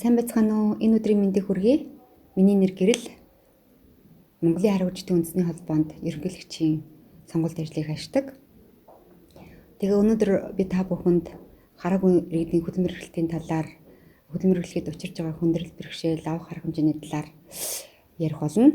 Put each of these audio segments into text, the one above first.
Сайн байцгаана уу? Энэ өдрийн мэндийг хүргэе. Миний нэр Гэрэл. Монголын харагчдын үндэсний холбоонд ерөнхийлөгчийн сонголт ажлыг хайшдаг. Тэгээ өнөөдөр би та бүхэнд хараагүй иргэдийн хөдөлмөр эрхлэлтийн талаар, хөдөлмөр эрхлэхэд учирч байгаа хүндрэл бэрхшээл, авах арга хэмжээний талаар ярих болно.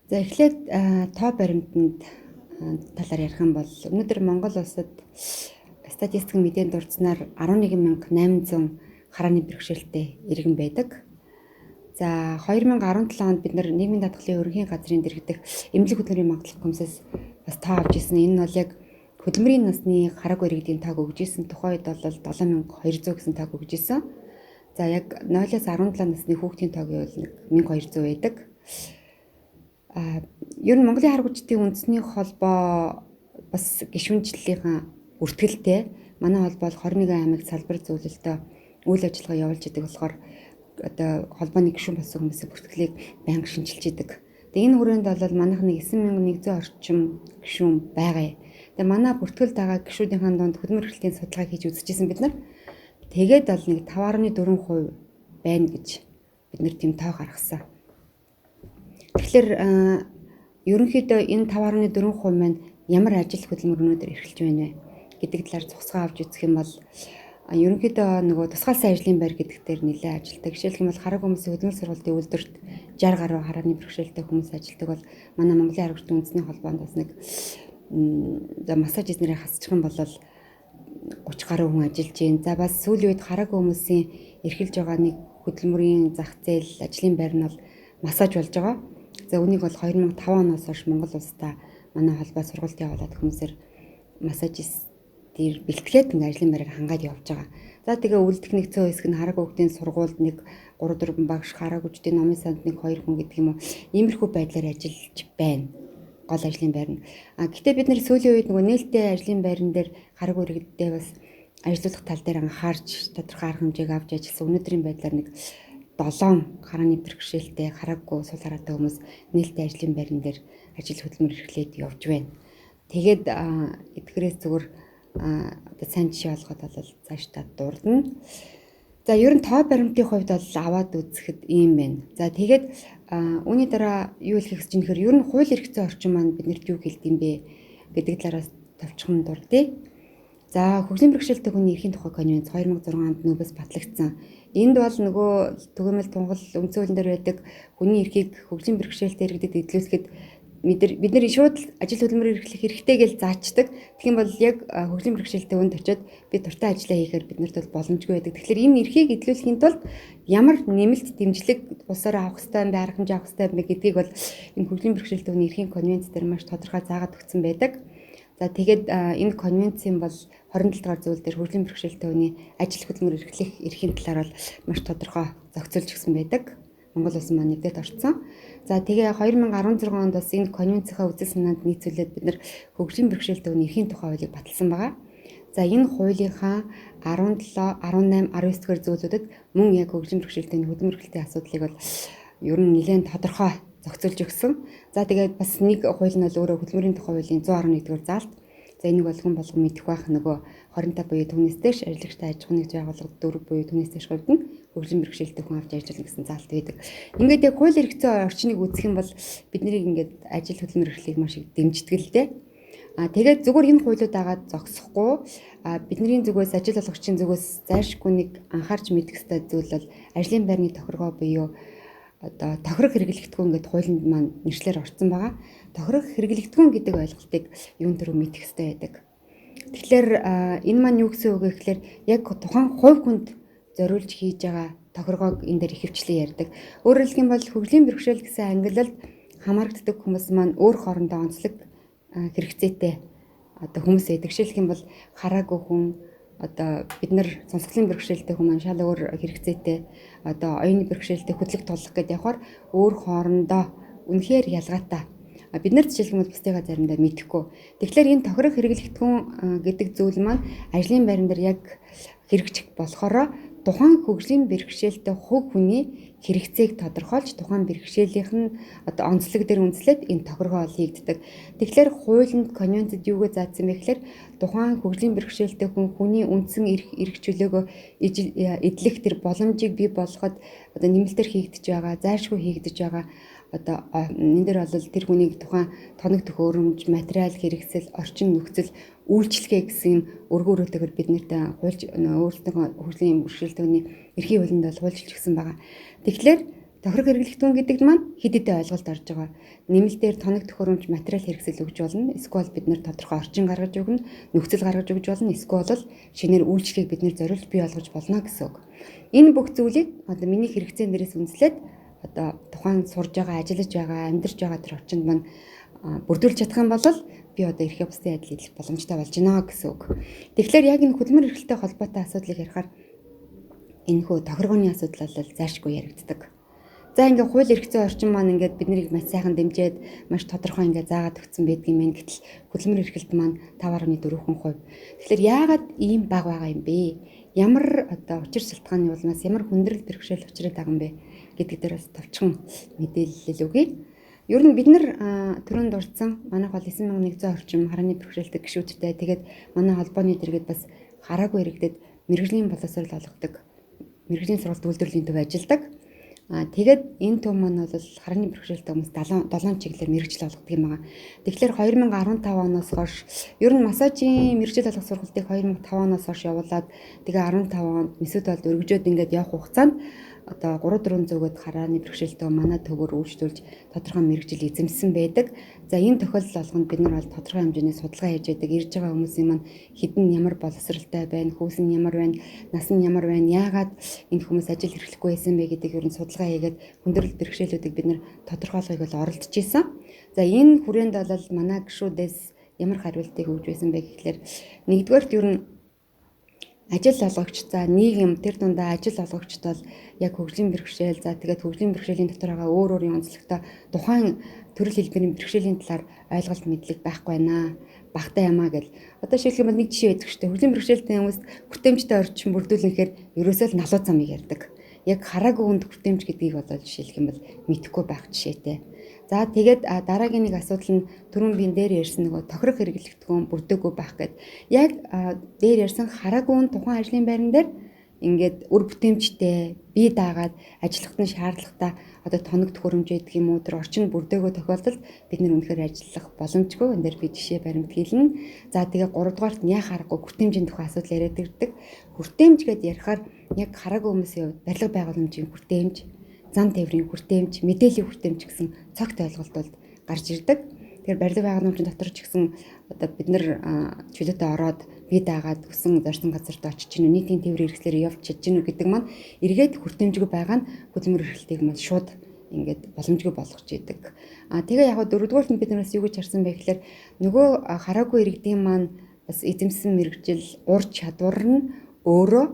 За, эхлээд тоо баримтанд талаар ярих юм бол өнөөдөр Монгол улсад статистикийн мэдээнд дурдсанаар 11,800 харааны бэрхшээлтэй иргэн байдаг. За, 2017 онд бид нар нийгмийн даатгалын ерөнхий газрын дэргэдэх эмнэлэг хөдөлмөрийн магадлах комиссаас бас тоо авч ирсэн. Энэ нь бол яг хөдөлмөрийн насны хараагүй иргэдийн тоог өгж исэн. Тухайн үед бол 7200 гэсэн тоог өгж исэн. За, яг 0-аас 17 насны хүүхдийн тоог бол 1200 байдаг. А ер нь Монголын харгуучдын үндэсний холбоо бас гишүүнчлэлийнхаа бүртгэлтэй. Манай холбоо бол 21 аймагт салбар зөвлөлтөө үйл ажиллагаа явуулж идэг болохоор одоо холбооны гишүүн болсон хүмүүсийн бүртгэлийг байнга шинчилж идэг. Тэгээ энэ хүрээнд бол манайх нэг 9100 орчим гишүүн байгаа. Тэгээ манай бүртгэл дагаа гишүүдийнхээ дунд хөдөлмөр эрхлэлтийн судалгаа хийж үзчихсэн бид нар. Тэгээд бол нэг 5.4% байна гэж бид нар тийм тоо гаргасан. Тэгэхээр ерөнхийдөө энэ 5.4% маань ямар ажил хөдөлмөр өнөөдөр эрхэлж байна вэ гэдэг талаар зогсгоо авч үзэх юм бол ерөнхийдөө нөгөө тусгаалсан ажлын байр гэдэг дээр нэлээд ажилтдаг. Жишээлх юм бол хараг хүмүүсийн хөдөлмөр сургалтын үйлдвэрт 60 гаруй харааны бэрхшээлтэй хүмүүс ажилтдаг бол манай Монголын харагчдын үндэсний холбоонд бас нэг за массаж эзнэрээ хасчих юм бол 30 гаруй хүн ажиллаж байна. За, бас сүүлийн үед хараг хүмүүсийн эрхэлж байгаа нэг хөдөлмөрийн зах зээл, ажлын байр нь бол массаж болж байгаа. За, үүнийг бол 2005 оноос хойш Монгол улсдаа манай холбоо сургалт явуулаад хүмүүсээр массажист дээр бэлтгээд ингээ ажлын байраар хангаад явж байгаа. За, тэгээ үлдэх нэг цөө хэсэг нь хараг хүүхдийн сургуульд нэг 3 4 багш, хараг хүүхдийн номын санд нэг 2 хүн гэдэг юм уу. Иймэрхүү байдлаар ажиллаж байна. Гол ажлын байр нь. А гэтээ бид нэр сүүлийн үед нөгөө нээлттэй ажлын байран дээр хараг иргэдтэй бас ажиллах тал дээр анхаарч тодорхой арга хэмжээг авч ажилласан. Өнөөдрийн байдлаар нэг 7 харааны бэрхшээлтэй хараагүй сул хараатай хүмүүс нээлттэй ажлын байран дээр ажил хөдөлмөр эрхлээд явж байна. Тэгээд эдгээрээс зүгээр одоо сайн жишээ олгоход бол цаашдаа дурдна. За, ер нь тоо баримтын хувьд бол аваад үзэхэд ийм байна. За, тэгээд үүний дараа юу хэлэх гэж нэхэр ер нь хууль эрх зүйн орчин маань биднэрт юу хэлдэг юм бэ гэдэг талаараас товчхон дурдъя. За, хөгжлийн бэрхшээлтэй хүний эрхийн тухай конвенц 2006 онд нөөц батлагдсан. Энд бол нөгөө түгээмэл тунхал үндсэн хуулийн дээр байдаг хүний эрхийг хөгжлийн бэрхшээлтэй иргэдэд эдлүүлэхэд бид нар шууд ажил хөдөлмөр эрхлэх хэрэгтэй гэж заачдаг. Тэгэх юм бол яг хөгжлийн бэрхшээлтэй хүнд очиод би дуртай ажиллаа хийхээр биднэрт бол боломжгүй байдаг. Тэгэхээр энэ эрхийг эдлүүлэхийн тулд ямар нэмэлт дэмжлэг улсаараа авах хэрэгтэй юм бэ, арга хэмжээ авах хэрэгтэй юм бэ гэдгийг бол энэ хөгжлийн бэрхшээлтэй хүний эрхийн конвенц дээр маш тодорхой заагаад өгсөн байдаг. За, тэгээд энэ конвенцийн бол 27 дугаар зүйл дээр хөгжлийн бэрхшээлтэй хүний ажил хөдөлмөр эрхлэх эрхийн талаар бол маш тодорхой зохицуулж өгсөн байдаг. Монгол улс маань нэгдээд орцсон. За, тэгээ 2016 онд бас энэ конвенцийнхаа үзэл санаанд нийцүүлээд бид нар хөгжлийн бэрхшээлтэй хүний эрхийн тухай хуулийг баталсан байгаа. За, энэ хуулийнхаа 17, 18, 19 дугаар зүйлүүдэд мөн яг хөгжлийн бэрхшээлтэй хөдөлмөр эрхлэлтийн асуудлыг бол ер нь нэлээд тодорхой зохицуулж өгсөн. За, тэгээд бас нэг хууль нь бол өөрөө хөдөлмөрийн тухай хуулийн 111 дугаар заалт. За, энийг бол хүн болгон мэдэх байх, нөгөө 25 буюу түүнээс дээш ажиллагчтай аж ахуйн нэгж байгууллага 4 буюу түүнээс дээш хувьд нь хөгжлийн бэрхшээлтэй хүн авч ажиллана гэсэн заалт байдаг. Ингээд яг хууль эрх зүйн орчныг үзэх юм бол бид нарыг ингээд ажил хөдөлмөр эрхлэлийг маш их дэмждэг л дээ. А тэгээд зүгээр энэ хуулиуд агаад зогсохгүй, бидний зүгээс, ажил олгогчийн зүгээс зайлшгүй нэг анхаарч мэдэх ёстой зүйл бол ажлын байрны тохиргоо буюу одоо тохирох хэрэглэгдэхүүн ингээд хуулинд маань нэршлэр орсон байгаа. Тохирох хэрэглэгдэхүүн гэдэг ойлголтыг юун түрүү мэдэх ёстой байдаг. Тэгэхээр энэ маань юу гэсэн үг вэ гэхээр яг тухайн хувь хүнд зориулж хийж байгаа тохиргоог энэ дээр ихэвчлэн ярьдаг. Өөрөөр хэлэх юм бол хөгжлийн бэрхшээл гэсэн ангилалд хамаарагддаг хүмүүс маань өөр хоорондоо онцлог хэрэгцээтэй одоо хүмүүс байдаг. Жишээлх юм бол хараагүй хүн, одоо бид нар сонсголын бэрхшээлтэй хүн маань шал өөр хэрэгцээтэй, одоо оюуны бэрхшээлтэй хөдлөх тулах гэдээ явахаар өөр хоорондоо үнэхээр ялгаатай. Бид нар жишээлх юм бол бусдыгаа заримдаа мэдэхгүй. Тэгэхээр энэ тохирох хэрэглэгдэхүүн гэдэг зүйл маань ажлын байран дээр яг хэрэгжих болохоор тухайн хөгжлийн бэрхшээлтэй хувь хүний хэрэгцээг тодорхойлж тухайн бэрхшээлийнх нь одоо онцлог дээр үндэслээд энэ тохиргоо хийгддэг. Тэгэхээр хуулинд, конвенцэд юуг заасан бэ гэхээр тухайн хөгжлийн бэрхшээлтэй хүн хүний үндсэн эрх чөлөөгөө эдлэх тэр боломжийг бий болгоход одоо нэмэлтээр хийгдэж байгаа, зайлшгүй хийгдэж байгаа одоо энэ дээр бол тэр хүнийг тухайн тоног төхөөрөмж, материал хэрэгсэл, орчин нөхцөл, үйлчилгээ гэсэн юм өргөн өрөөтэйгээр бид нартай хуульч өөрсдийнхөө хөгжлийн бэрхшээлтэйний эрхийн хуулинд бол хуульчилчихсан байгаа. Тэгэхээр тохирох хэрэглэгдэхүүн гэдэг маань хэд хэдэн ойлголт орж байгаа. Нэмэлтээр тоног төхөөрөмж, материал хэрэгсэл өгж болно. Эсвэл бид нар тодорхой орчин гаргаж өгнө, нөхцөл гаргаж өгж болно. Эсвэл шинээр үйлчлэгийг бид нар зориулж бий болгож болно гэсэн үг. Энэ бүх зүйлийг одоо миний хэрэгцээн дээрээс үндэслээд одоо тухайн сурж байгаа, ажиллаж байгаа, амьдарч байгаа тэр орчинд маань бүрдүүлж чадах юм бол би одоо эрхээ бусдын адил эдлэх боломжтой болж байна гэсэн үг. Тэгэхээр яг энэ хөдөлмөр эрхлэлтэй холбоотой асуудлыг ярихаар энэ хөө тохиргооны асуудал бол зайлшгүй яригддаг. За ингээ хууль эрх зүйн орчин маань ингээд бид нарыг маш сайхан дэмжиж маш тодорхой ингээ заагаад өгсөн байдгийн мэн. Гэтэл хөдөлмөр эрхлэлт маань 5.4%. Тэгэхээр яагаад ийм бага байгаа юм бэ? Ямар одоо учир шалтгааны улмаас ямар хүндрэл бэрхшээл учраад байгаа юм бэ гэдэг дээр бас товчхон мэдээлэл өгье. Ер нь бид нар түрүүнд дурдсан манайх бол 9100 орчим харааны бэрхшээлтэй гишүүдтэй. Тэгээд манай холбооны дэргэд бас хараагүй иргэдэд мэргэжлийн боловсрол олгодог, мэргэжлийн сургалт үйлдвэрлэлийн төв ажилладаг. Тэгээд энэ төв маань бол харааны бэрхшээлтэй хүмүүс 7 чиглэлээр мэргэжил олгодог юм байна. Тэгэхээр 2015 оноос хойш ер нь массажийн мэргэжил олгох сургалтыг 2005 оноос хойш явуулаад тэгээ 15 онд мэсүүд болд өргөжөөд ингээд явах хугацаанд одоо 3-400 гээд харааны бэрхшээлтэй манай төвөөр үйлчлүүлж тодорхой мэргэжил эзэмсэн байдаг. За энэ тохиолдол болгонд бид нар бол тодорхой хэмжээний судалгаа хийж байдаг. Ирж байгаа хүмүүсийн маань хэдэн ямар боловсралтай байна, хүйс нь ямар байна, нас нь ямар байна, яагаад энэ хүмүүс ажил эрхлэхгүй байсан бэ гэдэг ер нь судалгаа хийгээд хүндрэл бэрхшээлүүдийг бид нар тодорхойлохыг бол оролдож исэн. За энэ хүрээнд бол манай гишүүдээс ямар хариултыг өгж байсан бэ гэхлээр нэгдүгээрт ер нь ажил олгогч, за нийгэм тэр дундаа ажил олгогчд бол яг хөгжлийн бэрхшээл, за тэгээд хөгжлийн бэрхшээлийн дотор байгаа өөр өөрийн онцлогтой тухайн төрөл хэлбэрийн бэрхшээлийн талаар ойлголт мэдлэг байхгүй байна. Багтай юм а гэл. Одоо жишээлх юм бол нэг жишээ өгдөг шүү дээ. Хөгжлийн бэрхшээлтэй хүмүүс хүртээмжтэй орчин бүрдүүлнэхээр ерөөсөө л налуу замыг ярьдаг. Яг хараагүй хүнд хүртээмж гэдгийг бол жишээлх юм бол мэдэхгүй байх жишээтэй. За тэгээд дараагийн нэг асуудал нь түрүүн би дээр ярьсан нөгөө тохирох хэрэглэгдэхүүн бүрдээгүй байх гэд. Яг дээр ярьсан хараагүй хүн тухайн ажлын байран дээр ингээд үр бүтээмжтэй бие даагаад ажиллахад нь шаардлагатай одоо тоног төхөөрөмж байдаг юм уу, тэр орчин бүрдээгүй тохиолдолд бид нэр үнэхээр ажиллах боломжгүй. Энэ дээр би жишээ баримт хэлнэ. За тэгээ 3 дугаарт нь яах аргагүй хүртээмжийн тухай асуудал яриад ирдэг. Хүртээмж гэд ярихаар яг хараагүй хүмүүсийн хувьд барилга байгууламжийн хүртээмж, зам тээврийн хүртээмж, мэдээллийн хүртээмж гэсэн цогт ойлголт бол гарч ирдэг. Тэгэхээр барилга байгууламжийн дотор ч гэсэн одоо бид нар чөлөөтэй ороод бие даагаад өсөн зорьсон газарт очиж гинүү, нийтийн тээврийн хэрэгслээр явж чадж гинүү гэдэг маань эргээд хүртээмжгүй байгаа нь хөдөлмөр эрхлэлтийг маань шууд ингээд боломжгүй болгож идэг. Тэгээ яг дөрөвдүгээрт нь бид нараас юу гэж харсан бэ гэхээр нөгөө хараагүй иргэдийн маань бас эзэмсэн мэргэжил, ур чадвар нь өөрөө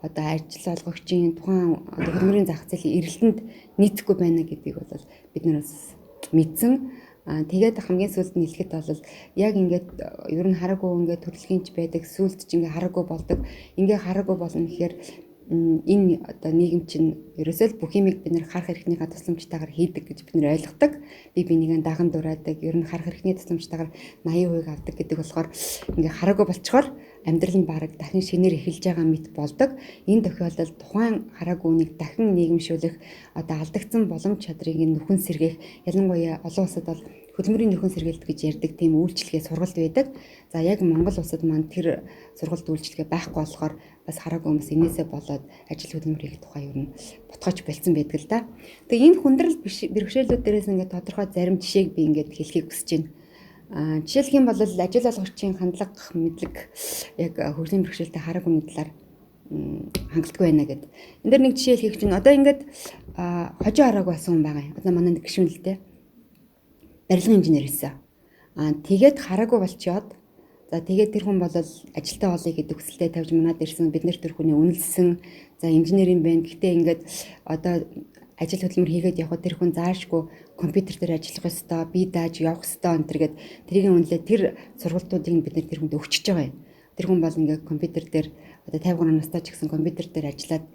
одоо ажил олгогчийн тухайн одоо хөдөлмөрийн зах зээлийн эрэлтэнд нийцэхгүй байна гэдгийг бол бид нараас мэдсэн. Тэгээд хамгийн сүүлд нь хэлэхэд бол яг ингээд ер нь хараагүй ингээд төрөлхийнч байдаг, сүүлд ч ингээд хараагүй болдог. Ингээ хараагүй болно гэхээр энэ одоо нийгэм чинь ерөөсөө л бүх юмыг бид нэр харах эрхнийхээ тусламжтайгаар хийдэг гэж бид нэр ойлгодог. Би бинийгээ даган дураадаг, ер нь харах эрхний тусламжтайгаар 80% авдаг гэдэг болохоор ингээ хараагүй болчхоор амьдрал нь бараг дахин шинээр эхэлж байгаа мэт болдог. Энэ тохиолдолд тухайн хараагүй үнийг дахин нийгэмшүүлэх, одоо алдагдсан боломж чадрыг нөхөн сэргээх, ялангуяа олон улсад бол хөдөлмөрийн нөхөн сэргээлт гэж ярьдаг тийм үйлчилгээ сургалт байдаг. За яг Монгол улсад маань тэр сургалт үйлчилгээ байхгүй болохоор бас хараагүй хүмүүс энээсээ болоод ажил хөдөлмөр хийх тухай ер нь ботгооч болцсон байдаг л да. Тэгээ энэ хүндрэл бэрхшээлүүд дээрээс ингээд тодорхой зарим жишээг би ингээд хэлхийг хүсэж байна. Жишээлх юм бол ажил олгогчийн хандлага, мэдлэг яг хөгжлийн бэрхшээлтэй хараагүй талаар хангалтгүй байна гэд. Энд дэр нэг жишээ хэлэх чинь одоо ингээд хожоо хараагүй болсон хүн байгаа юм. Одоо манай нэг гишүүн л дээ. Барилгын инженер байсан. Тэгээд хараагүй болчоод за тэгээд тэр хүн бол ажилтаа болъё гэдэг хүсэлтэд тавьж манад ирсэн. Бид нэр тэр хүний үнэлсэн. За инженер юм байна. Гэхдээ ингээд одоо ажил хөдөлмөр хийгээд явхад тэр хүн заашгүй компьютер дээр ажиллах ёстой, бие дааж явах ёстой энэ төр гээд тэрийг үнэлээ тэр сургалтуудыг бид нэр тэр хүнд өгчөж байгаа юм. Тэр хүн бол ингээд компьютер дээр Одоо 53 настай ч гэсэн компьютер дээр ажиллаад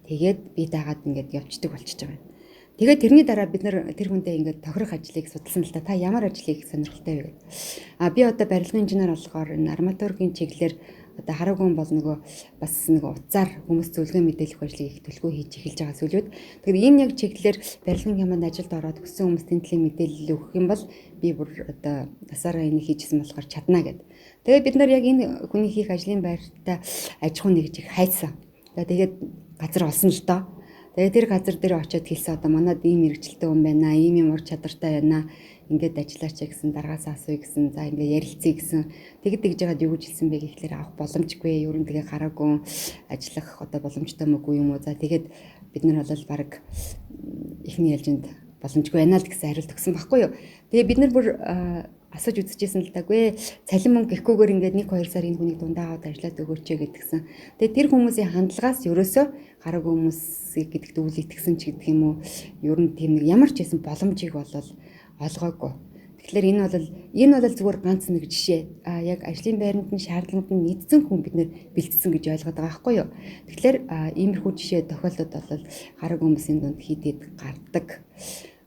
тэгээд би дагаад ингээд явцдаг болчихж байгаа юм. Тэгээд тэрний дараа бид нар тэр хүнтэй ингээд тохирох ажлыг судалсан л та. Та ямар ажлыг сонирхолтой вэ гэдэг. А би одоо барилгын инженер болохоор энэ арматургийн чиглэлээр одоо хараагүй бол нөгөө бас нөгөө утсаар хүмүүс зөвлөгөө мэдээлэх ажлыг их төлхөө хийж эхэлж байгаа сүлүүд. Тэгэхээр энэ яг чиглэлээр барилгын компанид ажилд ороод өссөн хүмүүст энэ төрлийн мэдээлэл өгөх юм бол би бүр одоо насаараа энийг хийжсэн болохоор чадна гэд. Тэгээд бид нар яг энэ хүний хийх ажлын байртай аж ахуй нэгж их хайсан. Тэгээд газар олсон л доо. Тэгээд тэр газар дээр очиод хэлсэн одоо манад ийм мэрэгчлээ хүн байна, ийм юм ур чадвартай байна. Ингээд ажиллаач гэсэн, даргаасаа асууя гэсэн, за ингээд ярилцъя гэсэн. Тэгэд тэгж жагаад юу гэж хэлсэн бэ гэхлээр авах боломжгүй, ер нь тэгээ гараагүй ажиллах одоо боломжтой мөгүй юм уу. За тэгээд бид нар бол баг эхний ээлжинд боломжгүй байна л гэсэн хариулт өгсөн байхгүй юу. Тэгээ бид нар бүр асууж үзчихсэн л даагүй. Цалин мөнгө гэхгүйгээр ингээд 1 2 сар энэ хүнийг дундаа аваад ажиллаад өгөөч гэдгсэн. Тэгээ тэр хүмүүсийн хандлагаас ерөөсөө гараагүй хүмүүсийг гэдэгт үйл итгэсэн ч гэдэг юм уу. Ер нь тийм нэг ямар ч байсан боломжийг болол олгоогүй. Тэгэхээр энэ бол зүгээр ганц нэг жишээ. А яг ажлын байранд нь шаардлаганд нь нийцсэн хүн бид нэр бэлдсэн гэж ойлгоод байгаа байхгүй юу. Тэгэхээр иймэрхүү жишээ тохиолдод бол гараагүй хүмүүсийн дунд хийдэд гардаг.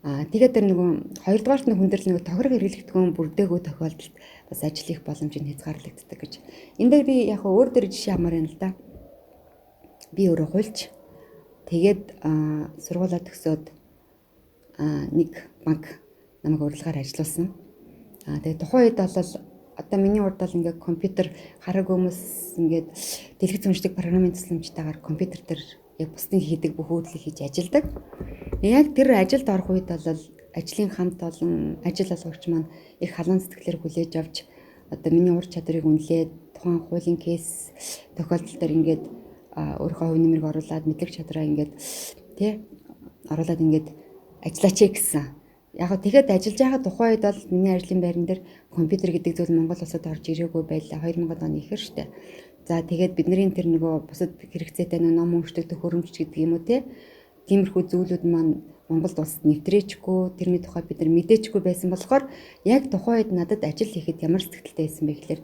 Тэгээд тэр нөгөө хоёрдугаарт нь хүндрэл нөгөө тохирох хэрэглэгдэхүүн бүрдээгүй тохиолдолд бас ажил хийх боломж нь хязгаарлагддаг гэж. Энэ дээр би яг өөр дөр жишээ амаар байна л да. Би өөрөө хуульч. Тэгээд сургуулаа төгсөөд нэг банк намайг урилгаар ажиллуулсан. Тэгээд тухайн үед бол одоо миний урд бол ингээд компьютер хараагүй хүмүүс ингээд дэлгэц уншдаг програмын тусламжтайгаар компьютер дээр яг бусдын хийдэг бүх үйлдэлийг хийж ажилдаг. Яг тэр ажилд орох үед бол ажлын хамт олон ажил олгогч маань их халуун сэтгэлээр хүлээж авч одоо миний ур чадварыг үнэлээд тухайн хуулийн кейс тохиолдол дээр ингээд өөрийнхөө хувь нэмрийг оруулаад мэдлэг чадвараа ингээд тий оруулаад ингээд ажиллаач гэсэн. Яг гоо тэгэхэд ажиллаж байгаа тухайн үед бол миний ажлын байран дээр компьютер гэдэг зүйл Монгол улсад орж ирээгүй байлаа. 2000 оны ихэр штэ. За тэгээд бидний тэр нөгөө бусад хэрэгцээтэй нөгөө ном уншдаг төхөөрөмж гэдэг юм уу те. Тиймэрхүү зүйлүүд маань Монголд улсад нэвтрээчгүй, тэрний тухай бид нар мэдээчгүй байсан болохоор яг тухайн үед надад ажил хийхэд ямар сэтгэлтэй байсан бэ гэхээр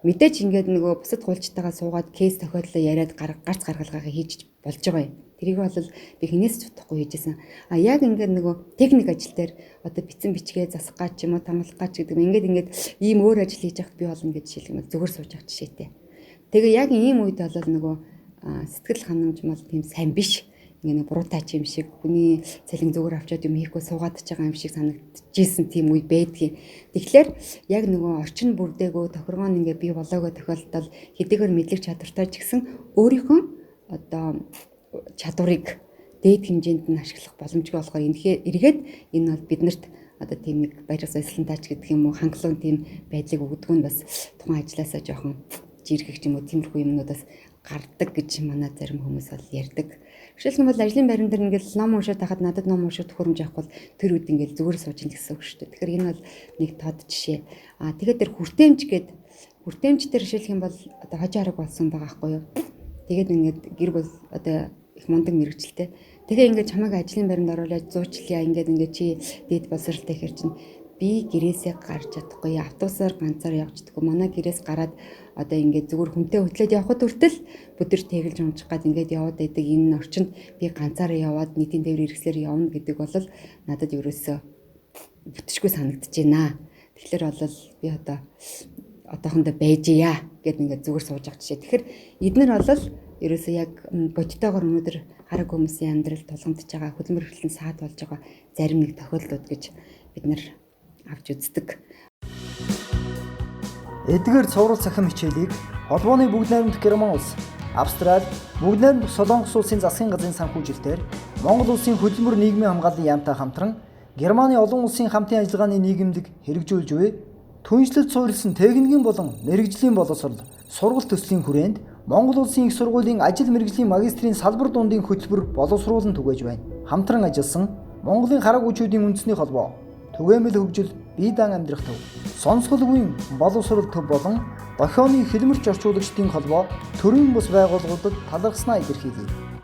мэдээч ингээд нөгөө бусад хуульчтайгаа суугаад кейс тохиолдлоо яриад гарц гаргалгаагаа хийж болж байгаа юм. Тэрийг бол би хинээс ч утахгүй хийжсэн. А яг ингээд нөгөө техник ажил дээр одоо бичсэн бичгээ засах гаж юм уу, тамлах гаж гэдэг юм ингээд ийм өөр ажил хийж явахад би бол ингээд жишээлх юм зүгээр сууж явах жишээтэй. Тэгээ яг ийм үед бол нөгөө сэтгэл ханамж мал тийм сайн биш. Ингээ нэг буруутай ч юм шиг хүний цалин зүгээр авчиад юм хийхгүй суугаад ч байгаа юм шиг санагдчихсэн тийм үе байдгийн. Тэгэхээр яг нөгөө орчин бүрдээгөө тохиргоо нь ингээ бий болоогоо тохиолдолд хэдийгээр мэдлэг чадвартай ч гэсэн өөрийнхөө одоо чадварыг дээд хэмжээнд нь ашиглах боломжгүй болохоор энэхээ эргээд энэ бол биднэрт одоо тийм нэг баярах баясгалантай ч гэдэг юм уу хангалуун тийм байдлыг өгдөг нь бас тухайн ажлаасаа жоохон жиргэх юм уу тиймэрхүү юмнуудаас гардаг гэж манай зарим хүмүүс бол ярьдаг. Жишээлх юм бол ажлын байран дээр ингээл ном уншаад байхад надад ном унших төхөөрөмж авахгүй бол тэр үед ингээл зүгээр сууж ин гэсэн үг шүү дээ. Тэгэхээр энэ бол нэг тод жишээ. Аа тэгээд тэр хүртээмж гээд хүртээмж дээр жишээлх юм бол одоо хожим арга болсон байгаа байхгүй юу. Тэгээд ингээд гэр бүл одоо их мундаг мэрэгчлээ. Тэгээ ингээд чамайг ажлын байранд оруулаад зуучлаа ингээд ингээд чи дээд боловсралтай хэр чинь би гэрээсээ гарч чадахгүй, автобусаар ганцаар явж чадахгүй. Манай гэрээс гараад одоо ингээд зүгээр хүнтэй хөтлөөд явхад хүртэл бүдэр тэгэлж унчих гад ингээд яваад байдаг энэ орчинд би ганцаараа яваад нийтийн тээврийн хэрэгслээр явна гэдэг бол надад ерөөсөө бүтшгүй санагдаж байна. Тэгэхээр бол би одоо одоохондоо байжээ гэд ингээд зүгээр сууж байгаа жишээ. Тэгэхээр эднэр бол ерөөсөө яг бодитоогоор өнөөдөр хараг хүмүүсийн амьдрал тулгамдж байгаа хөдөлмөр эрхлэн саад болж байгаа зарим нэг тохиолдлууд гэж бид нар авч үздэг. Эдгээр цуврал цахим хичээлийг холбооны бүгд найрамдах Герман улс, Австрали, бүгд найрамдах Солонгос улсын засгийн газрын санхүүжилтээр Монгол улсын хөдөлмөр нийгмийн хамгааллын яамтай хамтран Германы олон улсын хамтын ажиллагааны нийгэмлэг хэрэгжүүлж буй түншлэлд суурилсан техникийн болон мэргэжлийн боловсрол сургалт төслийн хүрээнд Монгол улсын их сургуулийн ажил мэргэжлийн магистрийн салбар дундын хөтөлбөр боловсруулан түгээж байна. Хамтран ажилласан Монголын хараг хүчүүдийн үндэсний холбоо, түгээмэл хөгжил, бие даан амьдрах төв, сонсголгүй боловсрол төв болон дохионы хилмэрч орчуулагчдын холбоо төрийн бус байгууллагуудад талархснаа илэрхийлье.